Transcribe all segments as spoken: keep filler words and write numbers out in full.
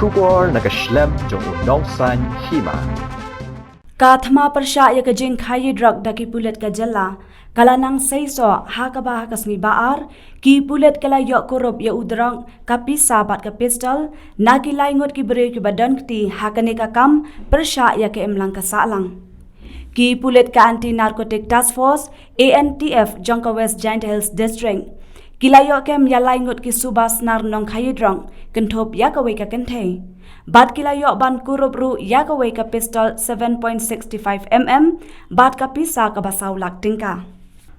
Khubor na ka shlem jong u nongsan hima. Ka thma pyrshah ïa ka jingkhaïi drok da ki pulit ka jylla ka la nang seisoh ha kaba ha ka sngi Ba-ar ki pulit ka la ïoh kurup ïa u drok, ka pisa bad ka pistol na ki lai ngut ki briew kiba don kti ha kane ka kam pyrshah ïa ka imlang ka sahlang. Ki pulit ka Anti Narcotic Task Force, A N T F, jong ka West Jaintia Hills District ki la ïoh kem ïa lai ngut ki suba snar nongkhaïi drok kynthup ïa kawei ka kynthei. Bad ki la ïoh ban kurup ruh ïa kawei ka pistol seven point six five M M bad ka pisa kaba saw lak tyngka.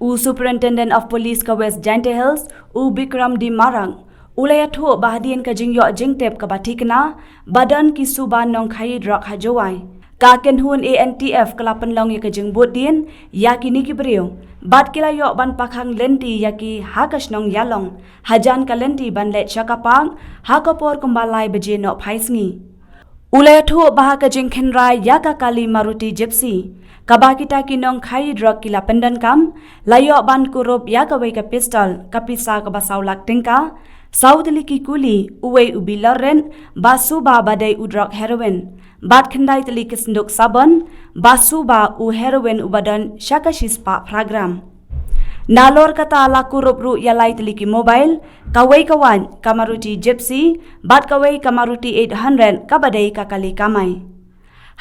U Superintendent of Police ka West Jaintia Hills, u Bikram D Marak, u la ïathuh ba hadien ka jingïoh jingtip kaba thikna ba don ki suba nongkhaïi drok ha Jowai, ka kynhun A N T F ka la pynlong ïa ka jingbuddien ïa kine ki briew bad ki la ïoh ban pakhang lynti ïa ki ha ka shnong Ïalong hajan ka lynti ban leit sha ka park ha ka por kumba lai baje nohphai sngi. U la ïathuh ba ha ka jingkhynra ïa ka kali Maruti Gypsy kaba kita ki nongkhaïi drok ki la pyndonkam, la ïoh ban kurup ïa kawei ka pistol, ka pisa kaba saw lak tyngka, saw tylli ki kuli, uwei u bilor rent ba suba ba dei u drok heroin, bad khyndai tylli ki synduk sabon ba suba u heroin uba don sha ka shispah phra gram. Nalor kata la kurup ruh ïa lai tylli ki mobile, kawei ka wait, ka Maruti Gypsy bad kawei ka Maruti eight hundred kaba dei ka kali kamai.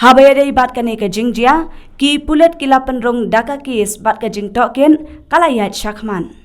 Haba ïadei bad kane ka jingjia, ki pulit ki la pynrung da ka kes bad ka jingtohkit ka la ïaid shakhmat.